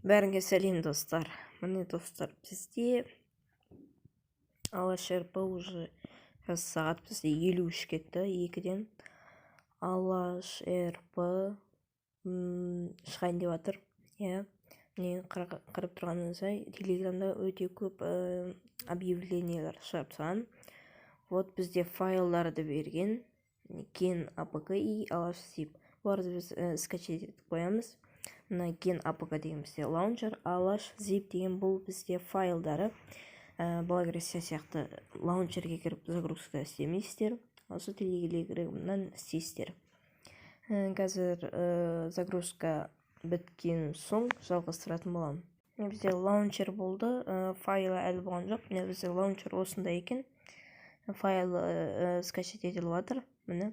Бәріңе сәлем, достар! Міне, достар, бізде Алаш РП уже қазір сағат бізде 53 кетті екіден. Алаш РП шығайын деп жатыр, иә. Міне, қарап тұрғаныңыздай, Телеграмда өте көп объявлениялар шығарып тастаған. Вот, бізде файлдарды берген: ген апк и Алаш зип. Бұларды біз скачать етіп қоямыз. Мына ген апк деген бізде лаунчер, Алаш зип деген бұл бізде файлдары. Благовещение сияқты лаунчерге кіріп загрузка істемейсіздер, осы Телеграмнан істейсіздер. Қазір загрузка біткен соң жалғастыратын боламын. Міне, бізде лаунчер болды, файлы әлі болған жоқ. Міне, бізде лаунчер осындай екен, файлы скачать етіліп жатыр. Міне,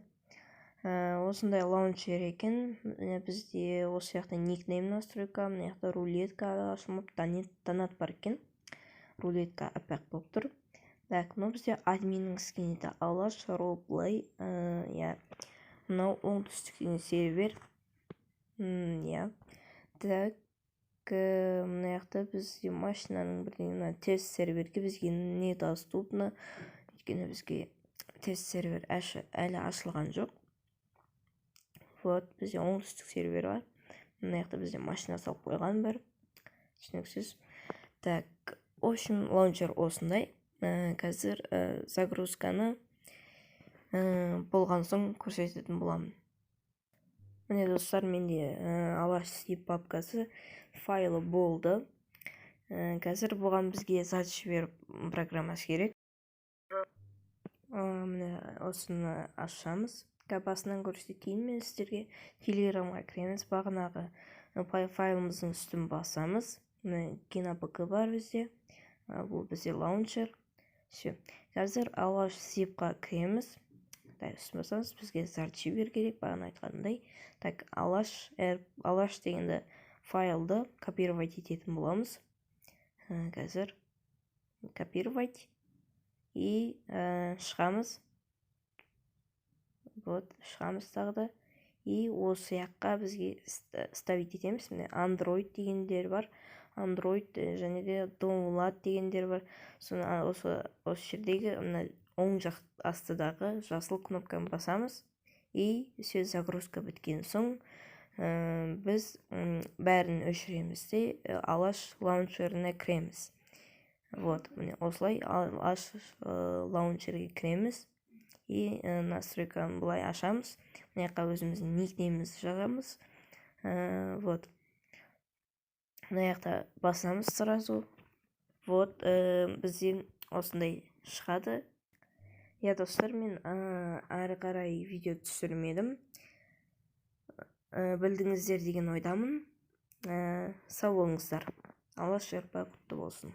осындай лаунчер екен. Міне, бізде осы жақта никнейм, настройка, мына жақта рулетка ашылмапты, донат бар екен, рулетка аппақ болып тұр. Так, мынау бізде админнің скині, Алаш ролплей, иә. Мынау оңтүстік деген сервер, иә. Так, мына жақта бізде машинаның бірдеңе. Мына тест серверге бізге недоступно, өйткені бізге тест сервер әлі ашылған жоқ. Вот, бізде оңтүстік сервер бар. Мына жақта бізде машина салып қойған бір түсініксіз. Так, в общем, лаунчер осындай. Қазір загрузканы болған соң көрсететін боламын. Міне, достар, менде Алаш зип папкасы файлы болды. Қазір бұған бізге ZArchiver программасы керек. Міне, осыны ашамыз. Басынан көрсетейін мен сіздерге. Телеграмға кіреміз, бағанағы файлымыздың үстін басамыз. Міне, ген апк бар бізде, бұл бізде лаунчер. Все, қазір Алаш зипқа кіреміз. Так, үстін басамыз, бізге ZArchiver керек, бағана айтқанымдай. Так, Алаш дегенді файлды копировать ететін боламыз. Қазір копировать и шығамыз. Вот, шығамыз тағы да и осы жаққа бізге ставить етеміз. Міне, Android дегендер бар, Android және де download дегендер бар. Соны осы жердегі мына оң жақ астыдағы жасыл кнопканы басамыз. И все, загрузка біткен соң біз бәрін өшіреміз де, Алаш лаунчеріне кіреміз. Вот, міне, осылай Алаш лаунчерге кіреміз и настройканы былай ашамыз. Мына жаққа өзіміздің никнеймімізді жазамыз. Вот, мына жақта басамыз сразу. Вот, бізде осындай шығады. Иә, достар, мен әрі қарай видео түсірмедім. Білдіңіздер деген ойдамын. Сау болыңыздар! Алаш РП құтты болсын!